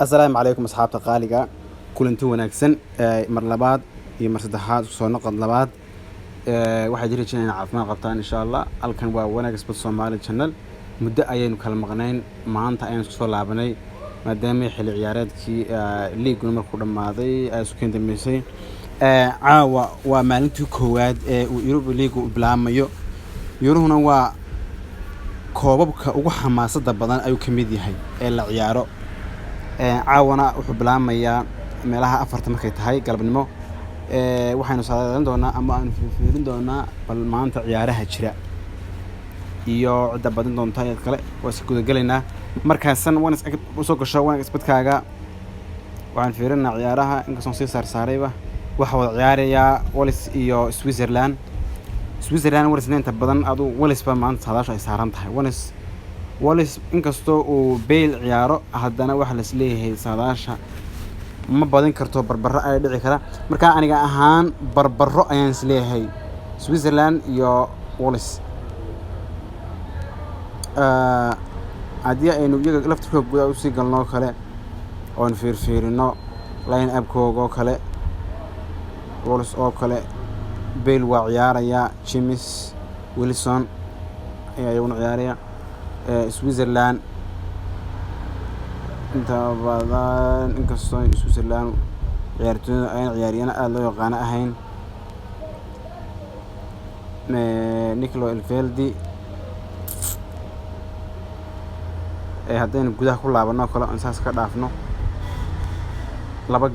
Asalaamu calaykum asxaabta qaaliga, kulanti wanaagsan mar labaad iyo mar saddexaad, soo noqod labaad. Waxaa jiri jira inay caafimaad qabtaan, insha Allah. Halkan waa Wanaag Sport Somali Channel. Muddo ayaynu kala maqnayn, maanta ayaynu isku soo laabanay maadaama xilli ciyaareedkii liiguna markuu dhammaaday ay isu keen dambeysay. Caawa waa maalintii koowaad ee uu Europa League u bilaamayo. Yuruhuna waa koobabka ugu xamaasada badan ayuu ka mid yahay ee la ciyaaro. Caawana wuxuu bilaamayaa meelaha 4ta markay tahay galabnimo. Waxaynu saadaalin doonaa ama aanu fiirin doonaa bal maanta ciyaaraha jira iyo cidda badin doonta iyo kale. Waa iska gudagelaynaa. Markaasan wan usoo gasho Wanaag Sport-kaaga, waxaan fiirinaa ciyaaraha. Inkastoon sii saarsaarayba, waxaa wada ciyaarayaa Wales iyo Switzerland. Switzerland Wales inta badan adu Wales ba maanta saadaashu ay saaran tahay. Wales inkastoo uu Bale ciyaaro, haddana waxaa las leeyahay saadaasha ma badin karto, barbaro ayaa dhici kara. Marka aniga ahaan barbaro ayaan is leeyahay Switzerland iyo Wales. Haddii aynu iyaga laftirkooda gudaha usii galno oo kale oon fiirfiirino line up-kooga oo kale, Wales oo kale, Bale waa ciyaarayaa, James Wilson ayaa iyaguna ciyaaraya. Switzerland inta badan, inkastoo Switzerland ciyaartooyda ayna ciyaaryahano aada loo yaqaano ahayn, Nicolo Elvedi. Haddaynu gudaha ku laabano kale on saas ka dhaafno, laba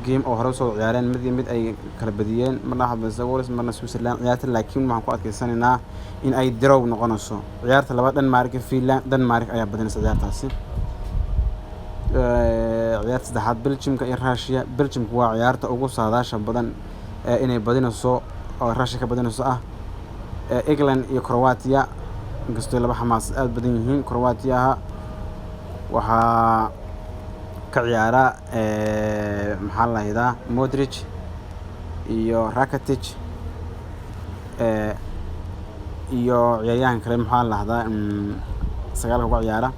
game oo hore usoo ciyaareen, mid iyo mid ay kala badiyeen, marna waxaa badisay Wales, marna Switzerland ciyaarta, laakiin waxaan ku adkeysanaynaa in ay draw noqonayso. Ciyaarta laba, Denmark, Finland, Denmark ayaa badinaysa ciyaartaasi. Ciyaarta saddexaad, Belgiumka iyo Russia. Belgiumka waa ciyaarta ugu saadaasha badan ee inay badinayso oo Russia ka badinayso ah. England iyo Croatia, inkastoo laba xamaas aada badan yihiin, Croatiaha waxaa ka ciyaara, maxaa la yidhahdaa, Modric iyo Rakitic iyo ciyaaryahan kale, maxaa la dhahdaa, sagaalka uga ciyaara.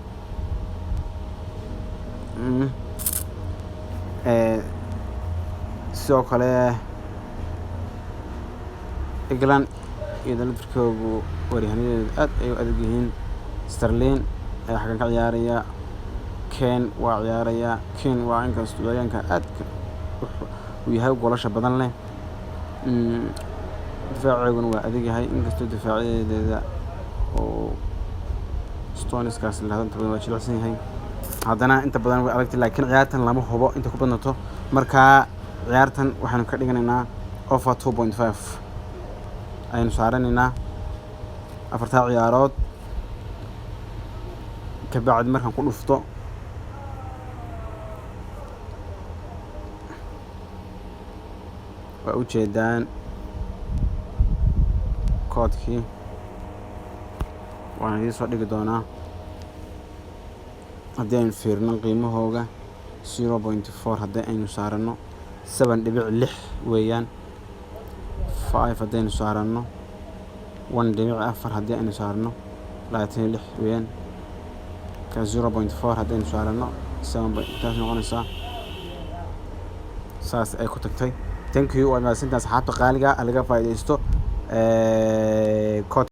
Sidoo kale England iyada laftirkoodu weeraryahanadoodu aad ay u adag yihiin. Sterling ayaa xaggan ka ciyaaraya, Kane waa ciyaaraya. Kane waa inkastoo ciyaaryahanka aadka uu yahay goolasha badan leh, difaacooguna waa adag yahay, inkastoo difaacadeeda oo Stoneskaas la inta badan waa jilicsan yahay, haddana inta badan way adagtay. Laakiin ciyaartan lama hubo inta ku badnato. Markaa ciyaartan waxaanu ka dhiganaynaa over 2.5 ayaynu saaranaynaa afartaa ciyaarood. Kabacdi markaan ku dhufto waa ujeedaan koodkii, waan idiin soo dhigi doonaa. Haddii aynu fiirino qiimahooga, 0.4 haddii aynu saarano, 7.6 weeyaan. 5 haddaynu saarano, 1.4 haddii aynu saarano, 26 weeyaan. Ka 0.4 haddaynu saarano, seven point taas noqonaysaa. Saas ay ku tagtay. Thank you, waad mahadsantahay asxaabta qaaliga, laga faa'iidaysto kood.